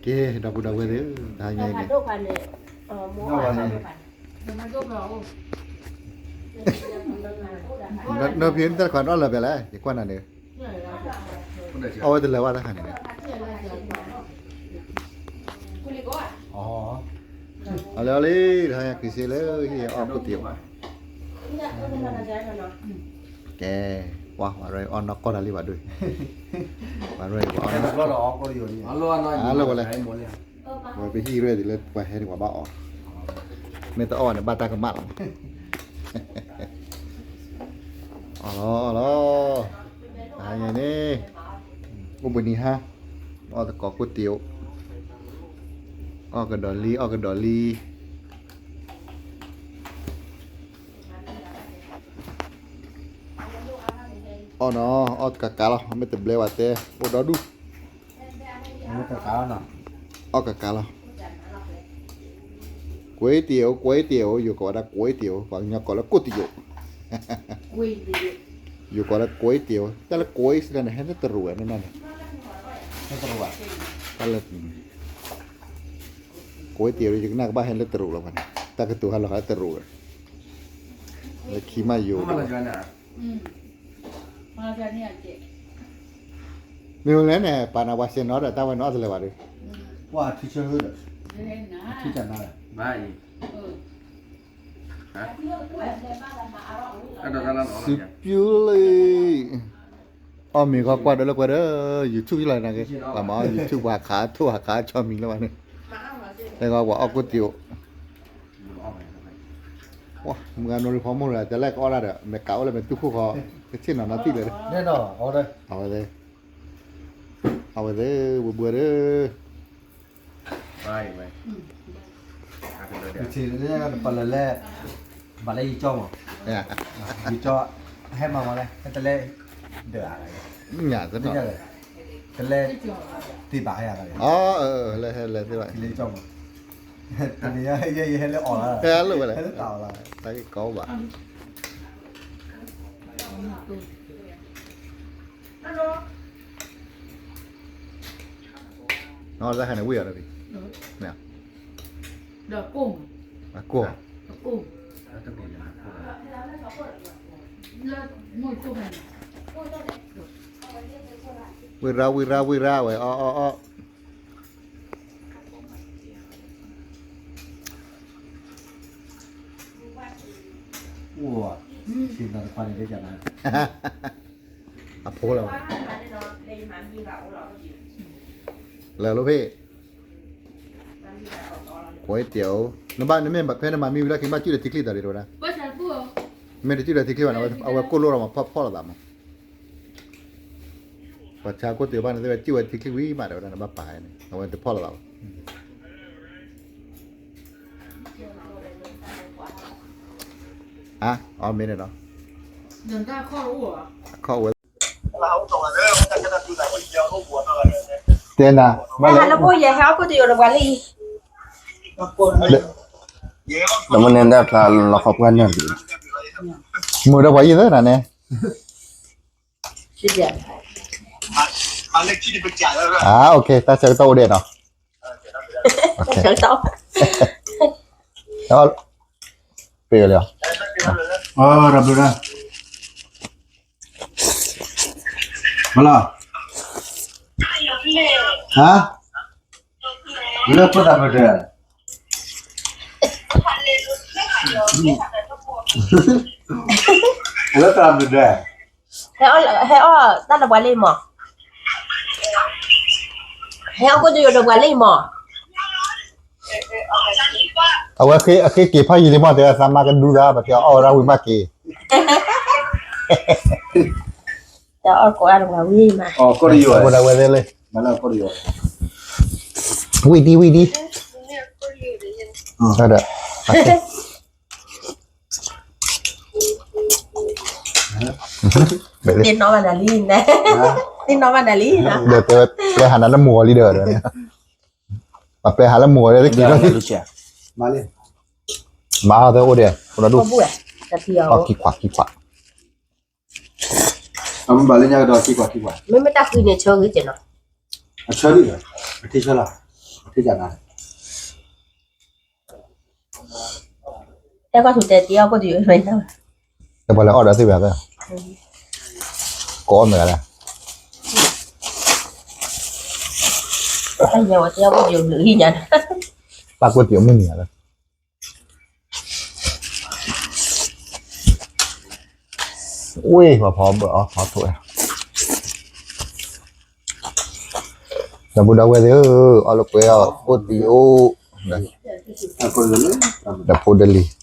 ကဲ ဒီပုၢ်ဒီဝဲၢ်သ့ၣ်ဧၢ, တဟါညါအံၤန့ၣ် နီၢ်ဖံးနတၢ်ခွါနီၢ်လၢာ်ဖဲလဲၣ် ယကွၢ်နၤန့ၣ်, အီၣ်ဝဲတလၢာ်ဘၣ်တၢ်ခါန့ၣ်, အီၣ်လံအီၣ်လံ တဟါညါ က့ၤစ့လၢဟံၣ်အီၣ်ခိၣ်တံၢ်အီၣ်, ကဲ, ပှၤရၢအီၣ်နီၢ်ကီၢ်တၢ်လံဘၣ်ဒိၣ်, ပှၤရၢအီၣ်နီၢ်ကီၢ်, အလၢဝဲလဲၣ်, ဝဲပဟံၣ်ရၢဒ်လၢပှၤဟဲန့ၣ်ပှၤဘၣ်အီၣ်, မ့ၢ်တအီၣ်ဘၣ်န့ၣ် ဘၣ်တၢ်ကမၣ်လီၤ, အီၣ်လီၤအီၣ်လီၤ, တဟါညါန့ၣ်, အိၣ်ဘှံးနံၤဟါ, အီၣ်သကိးခိၣ်တံၢ်အီၣ်, အီၣ်ကဒီးလံ အီၣ်ကဒီးလံ အီၣ်နီၤ အီၣ်ကကးလီၤ မ့ၢ်တဘျဲဘၣ်တဲ အိၣ်ဒီဒူၣ်, အီၣ်ကကးလီၤ, ก๋วยเตี๋ยว ก๋วยเตี๋ยว ယိၤကိးဝဲဒၣ် ก๋วยเตี๋ยว ပှၤကညီကိးလၢကိၣ်တယိး, ယိၤကိးလၢ ก๋วยเตี๋ยว တၢ်လၢ ก๋วย စ့ၢ်ကီးန့ၣ် ဟဲလၢတရူးဝဲန့ၣ်န့ၣ်, တၢ်လၢ ก๋วยเตี๋ยว ယကနၣ်ကဘၣ်ဟဲလၢတရူးလီၤန့ၣ် တၢ်ကတိၤဟးလီၤဟးလၢတရူးဝဲ, လၢခံမးယိၤ မ့ၢ်ဝဲလဲၣ်န့ၣ် ပာ်နၤပှၤစဲနီၤဒီး တၢ်ဝဲနီၤအီၣ်တလၢာ်ဘၣ်ဒီး, ပှၤထံဆၢဟၢဒီး, ထံကနါဒီး, စံးပျူလံ, အီၣ်မ့ၤခီကွၢ်ဒီးလၢပှဲၤဒီး YouTube လီၤနၤက့ၤ ပှၤမၤအီၣ် YouTube ပှၤဟးခးထိၣ်ဟးခးဆီမံၤလၢပှၤန့ၣ်, လၢပှၤအီၣ်ကိၣ်တံၢ်အိၣ် မုၢ်ဂၤနီၢ်ရံၣ်ဖီမိၢ်ရၤ တလဲၤကအီၣ်ဒၣ်ဒီး မ့ၢ်ကးအိၣ်လၢမ့ၢ်တူၢ်ခိၣ်ဃီ ကဆ့ၣ်နီၤနီၤတံၢ်လၢၤ, အဝဲသ့ၣ်, အဝဲသ့ၣ် ဘှီဘှီဒီး, ပလဲၤလဲၤ, ဘၣ်လၢယကၠီမး, ယကၠီ, ဟဲမၤမၤလဲၣ် ဟဲတလဲၤ, ဒၢး, တလဲၤ, သ့ၣ်ဘၣ်ဟဲ, လဲၤသ့ၣ်ဘၣ်, တနံၤညါယဟဲလၢအီၣ်လီၤ, ဟဲလၢအီၣ်လီၤ, တၢ်ကီဘၣ် နီၢ်တၢ်ခါန့ၣ်ဝံၣ်အီၤဒီး, အကိၢ်, ဝံၣ်ရါ ဝံၣ်ရါ ဝံၣ်ရါဝဲ အီၣ်အီၣ်အီၣ် အဖိလီၤ, လၢလိၣ်ဖဲ, ကွဲးတၢ်, နဘၣ်နမ့ၢ်ဖဲနမၤမံဝံၤလီၢ်ခံ ဘၣ်စုၣ်ဒီးထံချံသးဒ်တဲဝဲဒၣ်, မ့ၢ်တစုၣ်ဒီးထံချံဘၣ်န့ၣ် အဝဲကိၢ်လိၣ်လီၤမး ဖီၣ်ဖီၣ်လိာ်သးမး, ပှၤဆါကိၢ်တၢ်ဘၣ်န့ၣ် တဲဝဲစုၣ်ဝဲထံချံဝံၤမး တဲဝဲဒၣ် နဘၣ်ပာ်န့ၣ် အဝဲတဖီၣ်လိာ်သးဘၣ် အါ, အီၣ်မ့ၢ်န့ၣ်ဒီး, အခီၣ်ဝဲ, တဲနၤ, ဟဲလၢဖိယဲၢ် ဟဲအီၣ်ကိၣ်တယိာ်ဒီးပှၤလံ, နမ့ၢ်န့ၣ်ဒၣ်ဖျါလီၤခီပှၢ်နၢ်တက့ၢ်, မုာ်ဒီးပှၤယံၤသၢနၤန့ၣ်, အါ, အိၣ်ခ့ တၢ်ဆၢကတီၢ်အိၣ်ဒံးနီၤ, ပ့ၢ်လီၤ, မၤလီၤ, ဟါ, လၢဖိသၣ်မုၣ်တဂၤ, လၢသၣ်မုၣ်တဂၤ ဟဲအီၣ်တၢ်ဒီးပှၤလံမး, ဟဲအီၣ်ကိၣ်တယိာ်ဒီးပှၤလံမး, အဝဲအဃ့က့ၤဖးယံၤလံမး တဲသးမါကဒူသး ပတဲအီၣ်ဝဲဒၣ်ဝံၤမးက့ၤ, တအီၣ်ကိၣ်အါဒီးပှၤဝံၤမး, ဝံၤဒံ ဝံၤဒံ, ဒီး သ့ၣ်နီၣ်ဘၣ်နၤလံ, သ့ၣ်နီၣ်ဘၣ်နၤလံ, ဒီးတဲဝဲပျဲဟးနၤလၢမုၢ်ဂီၤလံဒီး, ပှၤပျဲဟးလၢမုၢ်ဂီၤဒီး တက့ၤထီၣ်, မၤအီၣ်သ့အိၣ်ဒီး အိၣ်ဒီးဒူၣ်, တၢ်ခံခွးခံခွး, အမ့ၢ်ဘၣ်လၢညါကဒီးခံခွးခံခွး, မ့မ့ၢ်တၢ်ဃံန့ၣ်ဆၢဂ့ၤကနီၤ, အဆၢဒံးလီၤ, အထံဆၢလီၤ, အထံကနၤ, အဲၣ်ကီၢ်ထူတဲတ့အီၣ်ကိၣ်တယိၤ, တပှၤလဲၤအီၣ်ဒီးသ့ၣ်ဝဲ, ကအီၣ်မ့ၢ်ဂၤလဲၣ်, တၢ်ညါဝဲတ့အီၣ်ကိၣ်တယိၤဘျုးဟံၣ်ညါ, ပၢ်ကိၣ်တယိၤမုၢ်နံၤလၢ ဝ့ၢ် ပှၤဖီဘၢၣ်အီၣ်ဖီထိး, ဒီပုၢ်ဒီဝဲၢ်သ့ၣ်ဧၢ, အီၣ်လၢပှဲၤအီၣ်ကိၣ်တယိၤ, ဒီးဖိဒလံၤ,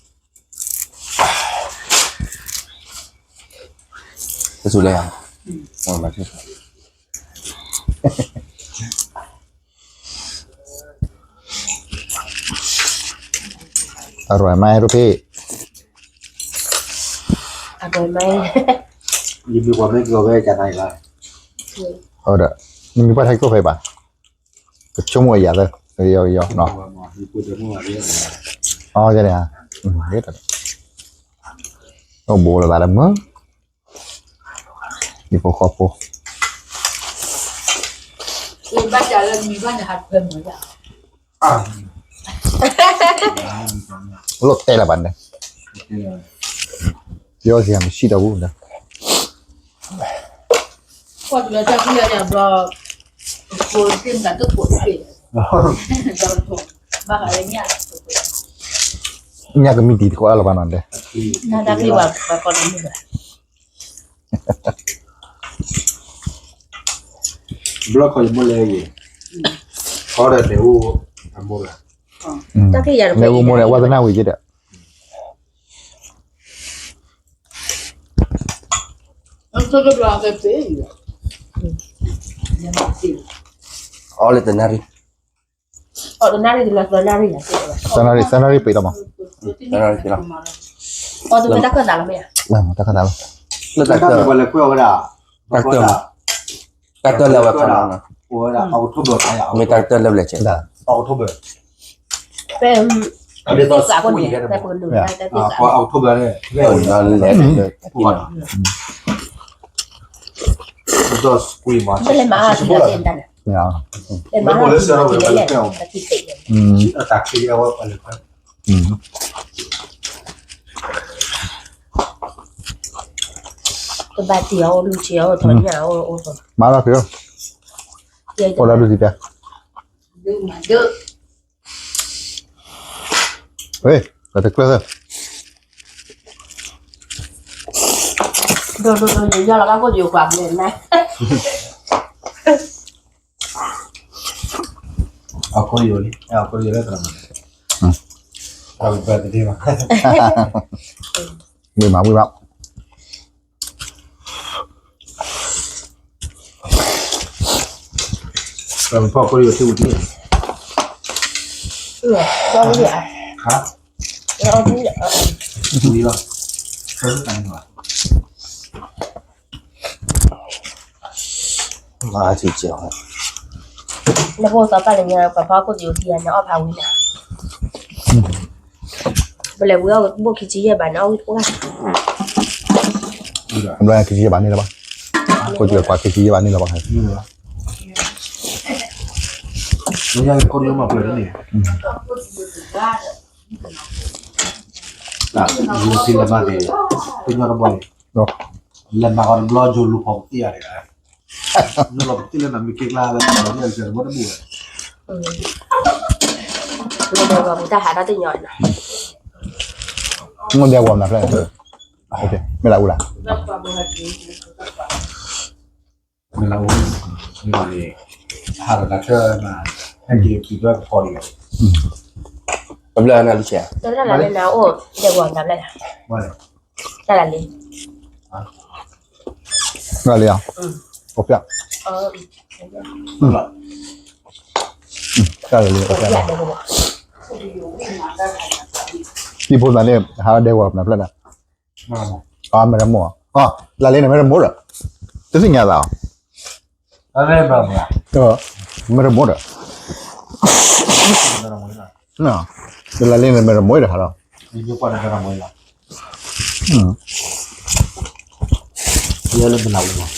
တဆူလဲၣ်, အရၢၢ်မး ရူဖ့ၣ်, အရၢၢ်မး, ယမ့ၢ်ပှၤမ့ၢ်ကီၤဝဲကနၤအံၤဘၣ်, ဒီး နမ့ၢ်ပှၤထါကီၢ်ဖဲဘၣ်, ကဆိကမိၣ်အယၤသၢ, ယီယီ, အီၣ်န့ၣ်, အိၣ်ဘိလီၤသးလၢမုၢ် ယဖိဃီဖိ, ဘၣ်တၢ်လၢမံၤဘၣ်န့ၣ် ဟးထွဲမုာ်ဒၣ်, လိၣ်တဲလၢၤဘၣ်န့ၣ်, ယီစံးဟးမံၤဆံးဒီးပူၤဒီး, ကွၢ်တုၤလၢတၢ်ဖံးအီၤန့ၣ်ဘျီ, ကိးတ့ၢ်မတၤတကိးတ့ၢ်, ဘၣ်ဃးလၢညၣ်, ညၣ်ကမံးတံာ်တကိးအါလၢၤဘၣ်နီၤ, နတၢ်ဖံးဘၣ်ပှၤကိးနမုၢ်ဘၣ် ဘျီခီယမိၢ်လဲၤဂ့ၤ, ခီဒီးန့ၣ်အိၣ်အမိၢ်ဒီး, န့ၣ်အိၣ်မိၢ်ဒီး ဝါသနၢ်ဝံၤက့ဒီး, အီၣ်လၢတနၣ်ရံၣ်, သနၣ်ရံၣ်, သနၣ်ရံၣ်ပှဲၤလီၤမး, တၢ်ခၢၣ်သးလီၤ, တၢ်ခၢၣ်သးလီၤ, တၢ်ခၢၣ်သးလီၤ, တၢ်ခၢၣ်လၢဝဲခီနီၤ, မ့ၢ်တၢ်ခၢၣ်လၢဘျဲၣ်ဆဲး, တဘၣ်တံၢ်အီၣ်လူၤဆံးအီၣ်ထီၣ်ညၣ်အီၣ်, မၤလီၤဖံး, အိၣ်လၢဒုးတံၢ်တဲ, ဝ့ၢ်, ပတကျၢၢ်သၢ, ဒိၣ်ဒိၣ်ဒိၣ်ယီၢ်လီၤကၢ်ကိၣ်ယိၤကွၢ်ဘျဲၣ်န့ၣ် အခိၣ်ယိာ်လံ, အခိၣ်ယိာ်လၢသရၣ်မုၣ်, အဝံၣ်ဘၣ်တဒ့ဘၣ်, ဝံၣ်မးဝံၣ်ဘၣ်, သရၣ်မုၣ်ဖီခိၣ်ယိာ်ထံဝံၣ်တံၢ်, ဟါ, ဝံၣ်လီၤ, မၤထံကဲး, နဖိသီပၢ်လၢညါ ပှၤဖီခိၣ်တယိၤခံဂၤန့ၣ် အီၣ်ဖးဝံၤန့ၣ်, ပလဲၤဝံၤအီၣ်ဘိၣ်ခံဆံယဲၢ်ဘၣ်န့ၣ် အီၣ်ဝံၤတပှၢ်, ဘျီခံဆံယဲၢ်ဘၣ်န့ၣ်လီၤဘၣ်, ခိၣ်တယိၤကွၢ်ခံဆံယဲၢ်ဘၣ်န့ၣ်လီၤဘၣ်, လၢညါခိၣ်တယိၤမၤပှဲၤန့ၣ်, လၢညါတဘျီန့ၣ်, လဲၤမၤဃီတဘျီ ယိၤလူၤဖီၣ်ပသံၣ်အါတဂၤ, နလီၤပသံၣ်လၢနမ့ၢ်က့ၤကျါလၢ တဘၣ်တဘူၣ်ဝဲ, မ့ၢ်ဒဲဝီၤမနုၤဖျၢၣ်, မ့ၢ်လၢအူလၢ်, မ့ၢ်လၢအူ, မ့ၢ်လၢအူ, ဟးဒီးတၢ်ခၢၣ်မး, ဟဲက့ၤက့ၤဘၣ်ကဖီဒံး, တဘျီနၤလူၤဆဲး, တဘျီနၤအိၣ်ဒဲဝီၤတဘျီ, တၢ်လၢလံ တၢ်လၢလံဧါ, အိၣ်ဖျါ, တၢ်လၢလံ အိၣ်ဖျါ, တံၤဖိသးန့ၣ် ဟးဒဲဝီၤမနုၤဖျၢၣ်န့ၣ်, အမဲရမိၢ်, လၢလံန့ၣ် မဲရမိၢ်ဒီး, တသ့ၣ်ညါသး, မဲရမိၢ်ဒီး, လၢလံန့ၣ် မဲရမိၢ်ဒီးဟးလီၤ, မ့ၢ်ကွၢ်ဒီးမဲရမိၢ်လီၤ, ယဲလၢမနၤဝဲမး,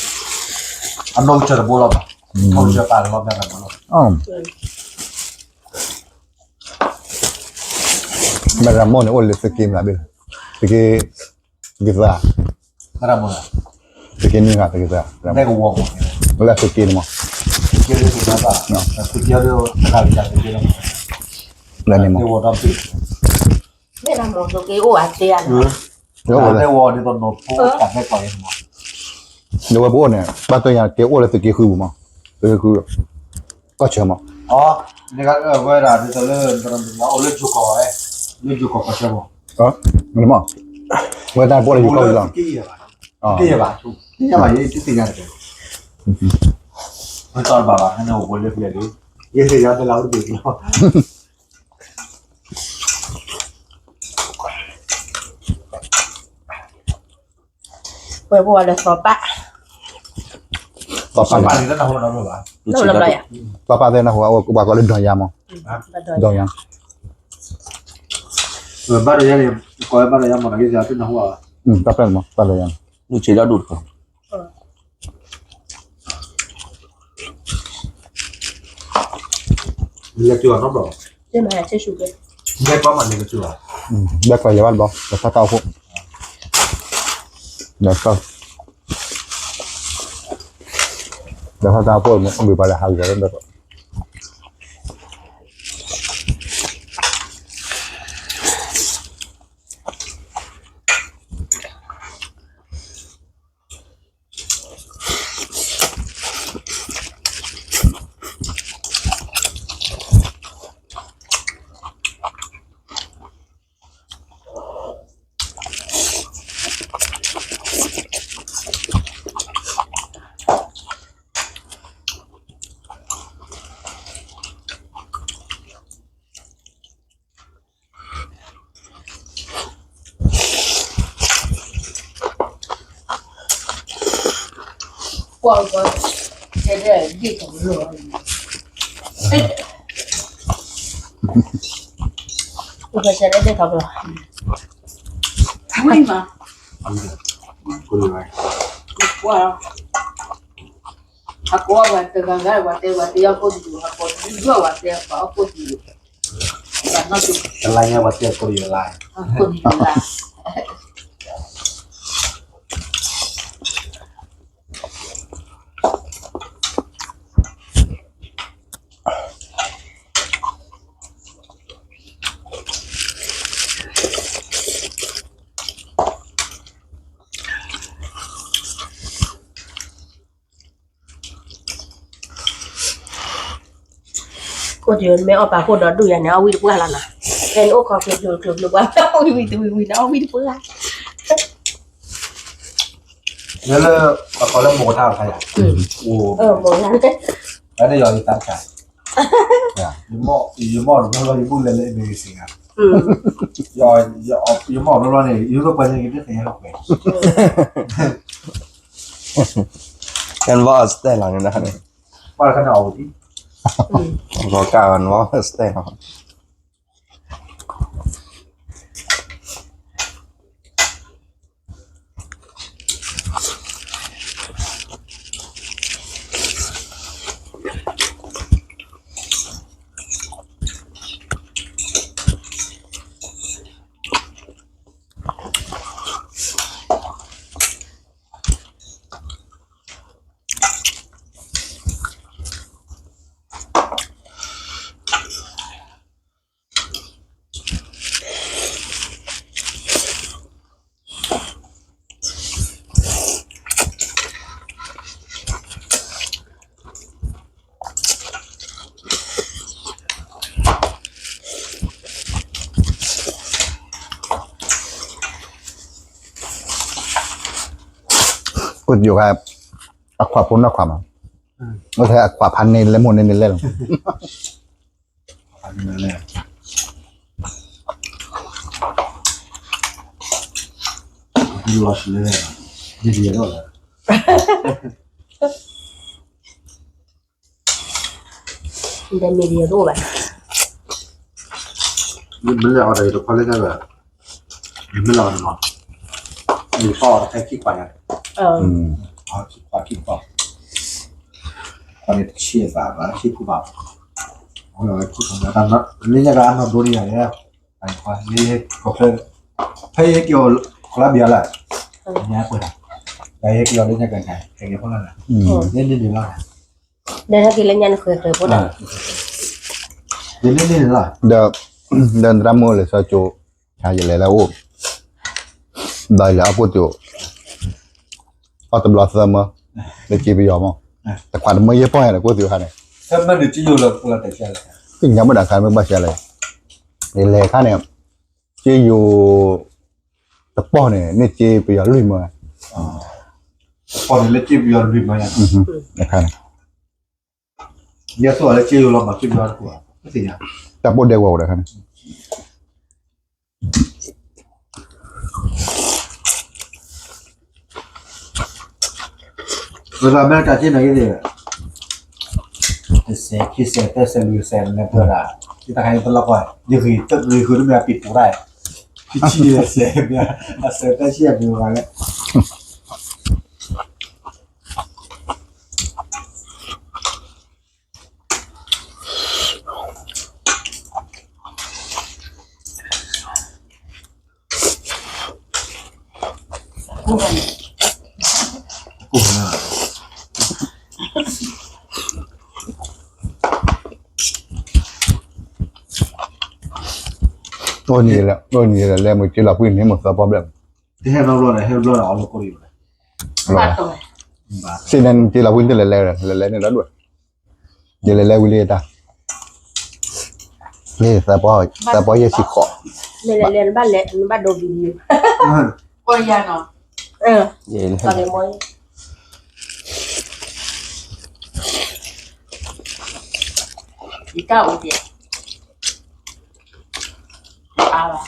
အနီၢ်ကစၢၢ်တဘိလီၤဘၣ်, နီၢ်ကစၢၢ်ပာ်လီၤဘၣ်မးလီၤ. မ့ၢ်ရမိၢ်န့ၣ် အိၣ်လၢသုးက့မနုၤဘ့ၣ်, သုးက့, သုးက့သၢ, သုးက့နွံဂၤ သုးက့သၢ, လၢသုးက့န့ၣ်မး, လၢန့ၣ်မး, မ့ၢ်ရမိၢ်သုးက့အိၣ်အသ့ဧါန့ၣ်, လၢဝဲပအိၣ်န့ၣ် ဘၣ်တယၤက့ၤအိၣ်လၢသုးက့ဃုပူၤမး, သုးက့ဃု, ကီၢ်ဆၢမး, ဝဲဒၣ်ဒ်သိးလၢ အိၣ်လၢယိၤကီၢ်, လၢယိၤကီၢ်ကီၢ်ဆၢမး, မ့ၢ်, ဝဲတၢ်ပအိၣ်လၢယိၤကီၢ်လီၤ, တဘၣ်, မ့ၢ်တဘၣ်ဘၣ် ဟဲန့ၣ်အိၣ်လၢဖျဲၣ်လံ, ယဲၢ်ယၤတလၢအိၣ်တဘ့ၣ်လီၤ. ဝဲပှၤလၢသီပၢ်, သီပၢ်န့ၣ်, သီပၢ်သ့ၣ်နၢ်ဟူ, ပှၤကိးလၢဒိၣ်ယါမး, ဒိၣ်ယါ, ဘၣ်ဒိၣ်ယါန့ၣ်, ကိးဝဲဘၣ်ဒိၣ်ယါမး နက့ၤသ့ၣ်နၢ်ဟူဘၣ်, တၢ်ပျဲၢ်မး ဘၣ်ဒိၣ်ယါန့ၣ်, နုၢ်ဆံးဒီဒူၣ်တခါ လဲၤကၠူၤနီတဘျီ, လဲၤကၠူၤ, လဲၤကၠူၤယၤဘၣ်တဘျီ, လဲၤကၠူၤ, လဲၤကၠူၤတၢ်ဖိ, မ့ၢ်ပှၤလဲၤဟးဂီၤလၢဘဲကီး ကွၢ်ကွၢ်, တဲဒၣ်ဒ်သိးလီၤ, အိၣ်ဖဲဆဲးဒၣ်ဒ်သိးလီၤ, ဝံၤမး, ကွၢ်, ဟးကိးဝဲတဂၤဂၤ ဝဲတဲဝဲတဲအီၣ်ကိၣ်ဒူၣ်, ဟးကိးဒူၣ်ဝဲတဲပှၤအီၣ်ကိၣ်ဒူၣ်, တလါညါဝဲတဲကိၣ်ဒူၣ်လါ, ကိၣ်ဒူၣ်လါ. ကိၣ်ဒူၣ်မ့ၢ်အီၣ်ပာ်ခိၣ်ဒီး ဒူၣ်ယၤန့ၣ် အီၣ်ဝံၣ်တပှၢ်လီၤနီၤ, ဖဲန့ၣ်အိၣ်ခိးကျိၤကျိၤကျိၤကျိၤပှၤ အီၣ်ဝံၣ်ဝံၣ်တဝံၤဝံၤန့ၣ် အီၣ်ဝံၣ်တပှၢ်, လၢလၢ အကိးလၢမိၢ်ကထါတခါယၤ, မိၢ်ကထါ, အန့ၣ်ယီၤယသးတခါ, ယမီၢ်တဘျီဘျီ ယဘူၣ်လဲၤလၢ အမဲရကၤ, ယမီၢ်တဘျီဘျီန့ၣ် ယိၤကီၢ်ပှၤန့ၣ် ကသ့ၣ်ညါလီၤကွဲး, ကဲနဘီအစတဲလီၤန့ၣ်ဒၣ်န့ၣ်, ပှၤတခါန့ၣ်အီၤဝံၤ, ဂီၤကၢ်ဂီၤနဘီအစတဲလီၤ. ကိၣ်ယိၤခါ အခွါဖိနီၢ်ခွါမး, အခွါဖးန့ၣ်လဲၣ် မိၢ်န့ၣ်န့ၣ်လဲၣ်လီၤ. ဒီးမ့ၢ်ဒ်သိးဘၣ်, မ့ၢ်လဲၤအီၤဒီး ယတခွါလၢညါဘၣ်, မ့ၢ်လဲၤအီၤဒီးမး, ယပီၢ်အီၤတဖဲခံခွးညါ, ခံခွးခံခွး, ခွးန့ၣ်တဆံဘၣ်ဘၣ် ခံခွးဘၣ်, လၢညါကနီၢ်ဒိန့ၣ်ယၤန့ၣ်, ဖဲယဟဲက့ၤအီၤ Colombia လၢ, ညါပှဲၤ, ဖဲယဟဲက့ၤအီၤလၢညါကန့ၣ် ဟဲက့ၤဖီလာ်လၢ, န့ၣ်န့ၣ်လီၤ, ဒီးဟဲက့ၤလၢညါန့ၣ်ဃဲၤဃဲၤဖိန့ၣ်, ဒီး, ဒီးသရၣ်မုၣ်လၢစီၤကၠိ, ယလဲၤလၢအအိၣ်, ဒီးယလဲၤအီၣ်ကိၣ်တု, အီၣ်တဘျီသၢမၢ, လၢက့ပယီၤမၢ, တခွးတမၢယဲၢ်ပီၢ်ယၤဒီးကိၣ်တုခါန့ၣ်, သၢမၢန့ၣ်က့ယိာ်လီၤ, က့ညါမ့ၢ်ဒၣ်ခါမ့ၢ်ဘၣ်ဆဲးလဲၣ်, ယလဲၤခါန့ၣ်, က့ယိာ်, တပီၢ်န့ၣ် န့ၢ်က့ပယီၤလွံၢ်မၢ, ပီၢ်န့ၣ်လၢက့ပယီၤလွံၢ်မၢယၤ, အခါန့ၣ် ယဲသိးလၢက့ယိာ်လီၤမၢ်က့ပယီၤတပီၢ်, တၢ်ပိၢ်ဒဲကဝီၤအိၣ်ဒီးခါန့ၣ်, ဝဲဒၣ်အမဲရကၤက့န့ၣ်ဂ့ၤ, တစဲးခံစဲးသၢစဲးလွံၢ်စဲးန့ၣ်ပၢဒၣ်, ယတၢ်ခါအံၤတလီၢ်ကွၢ်, ယဂ့ၤတဂ့ၤဃုာ်တမ့ၢ်အပံၤပူၤတၢ်, ခံဆံယဲၢ်စဲးမ့ၢ်, အစဲးသၢဆံအပံၤဝဲလဲၣ် အိၣ်နံၤလဲၣ်, အိၣ်နံၤလဲၣ်, လဲၤမုၢ်က့လီၤပှံၢ်န့ၣ် မုၢ်သၢပီဘျဲၣ်, တဟဲဘျီဘျီဒီး ဟဲဘျီဒီးအီၤလၢကိၣ်ရံၣ်ဘၣ်, စ့နၤက့လီၤပှံၢ်တလဲၤလဲၤ, လဲၤလဲၤန့ၣ်ဒီဒူၣ်, ယလဲၤလဲၤဝံၤလံတၢ်, သၢပီယဲၢ်ဆံဃိး, လဲၤလဲၤလဲၤနဘၣ်လဲၤနဘၣ်ဒိ video, ပီၢ်ယၤနီၤ, ယတၢ်အိၣ်ကဲ, အါဘၣ်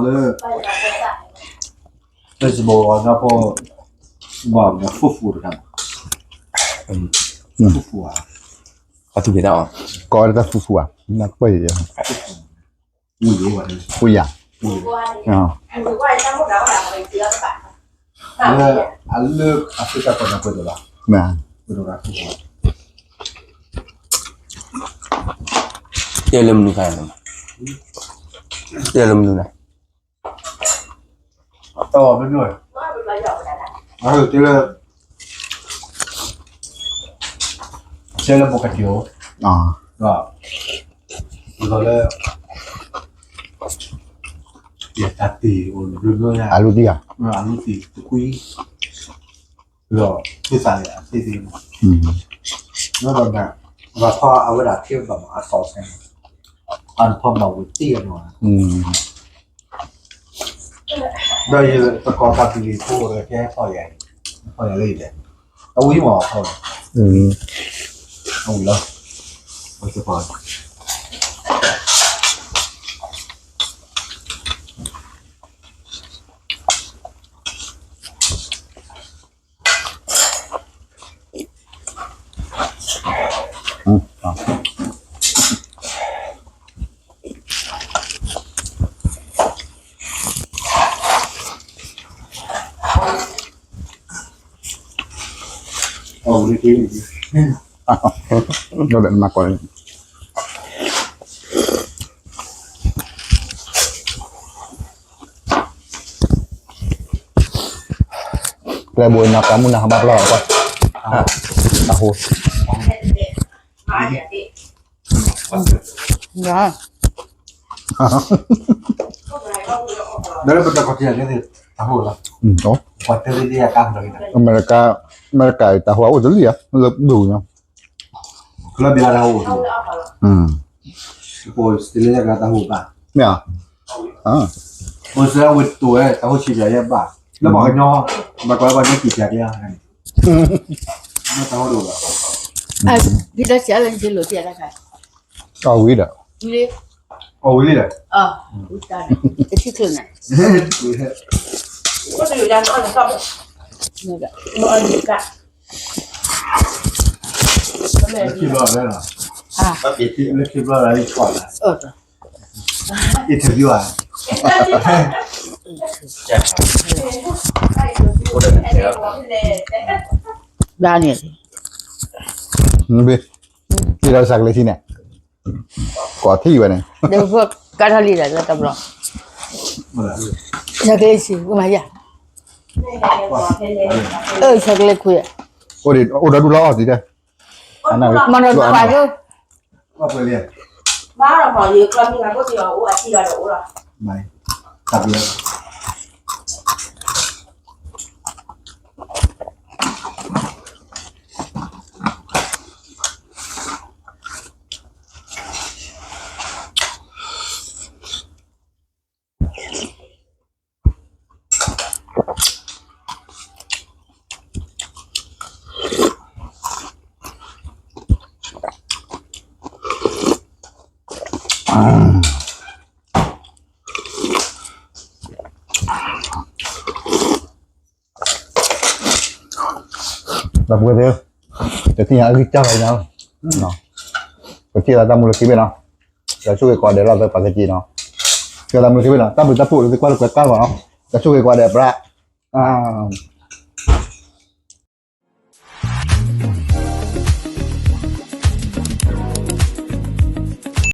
လၢ vegetable ညါဖိ ဖူဖူတခါ, ဖူဖူဧါ, အသူၣ်ဖဲတၢ်အီၣ်, ကီတၢ်ဖူဖူဧါ, နပၢၢ်ယၤ, ဝူယၤ, လၢအလၢအဖုကၢ်ကီၢ်နၢ်ပၢၢ်တဘၣ်, တဲလၢမနုၤခါ, တဲလၢမနုၤလဲၣ်, အမနုၤ, တဲလၢ တဲလၢ ဘိကစၢၢ်, ဒီးလၢ ယတၢ်တံၢ်အိၣ်ဘျီဘျီယါ, အလူတံၢ်ဧါ, အလူတံၢ်တကွံ, ဒီးသုသးလၢအသ့သ့, ဒီး ဘၣ်ဖီအဝဲဒၣ်ထံဘၣ်မးအသီၣ်ဆဲး, အတဖီမၤဝံၤတံၢ်အနီၤ, ဒီးယသကိးတၢ်ပလံၤဖိဒီးကဲဖီၣ်ယၤ, ဖီၣ်ယၤလၢယၤ, အဝံၤမးဖီၣ်, အဝံၤလီၤ, အဝံၤလီၤ. ကျဲဘိနီၢ်ကါမုၢ်နၤဟးဘၣ်ပျီၢ်ကွၢ်, အဟိ, အဟိ, အဟိ, မ့ၢ်လၢပတၢ်ခီၣ်ထံးန့ၣ် တၢ်ဟိၣ်လီၤ. အမဲရကၤ, အမဲရကၤအံၤ တၢ်ဟိၣ်အအိၣ်တလံဧါ, လၢဒိၣ်ညါ, ကလီဘံၣ်လၢတၢ်ဟိၣ်, မ့ၢ်ဧါ, အိၣ်စဲဝဲတိၤဝဲ တၢ်ဟိၣ်ဆံးပၠးယဲဘၣ်, လၢပှၤကညီ, ဘၣ်ကွၢ်လၢပှၤကညီကံၣ်ပၠးကျဲ, တၢ်ဟိၣ်ဒိၣ်လီၤ. ဒ်လၢဆံးလၢယလိာ်တံၢ်အတၢ်ခါ, အီၣ်ဝံၤဒီး, အီၣ်ဝံၤလံဒီး, တထံၣ်ချုးန့ၣ်, လၢခံဘျီလၢ, လၢခံဘျီလၢ interview ဧါ, ဘၣ်န့ၣ်, က့ၤဒီးစးကလၢထံန့ၣ်, ကိးထံၣ်ဝဲန့ၣ်, ကါထီၣ်လံဒီးလၢတဘျီ, စးကလၢဆံး မၤယၤ, အၢ စးကလၢခွံ, အိၣ်ဒီးဒူလီၤအီၣ်တံၢ်တဲ, မၤနီၣ်ဒူပာ်ကၢ ဘၣ်ဒီးမၤယကျီမံၤဂၤကိၣ်စ့ၢ်ကီးအိၣ်အထံၣ်ဒီးအိၣ်လီၤ. ဒီပုၢ်ဝဲၢ်သ့ၣ်, တသ့ၣ်ညါအဂံၢ်စၢ်ဘၣ်ညါ, ပထံၣ်လၢတၢ်မူလၢခံဘ့ၣ်နီၤ, တၢ်ဆိၣ်ဂ့ၤကိးဂၤဒဲးလီၤ ပပာ်ကဲက့ၤနီၤ, ကဲတၢ်မူလၢခံဘ့ၣ်နီၤ, တၢ်ဘျုးတၢ်ဖှိၣ်လၢသုကွၢ်လၢကွဲးကါလီၤနီၤ, တၢ်ဆိၣ်ဂ့ၤကိးဂၤဒဲးပြး,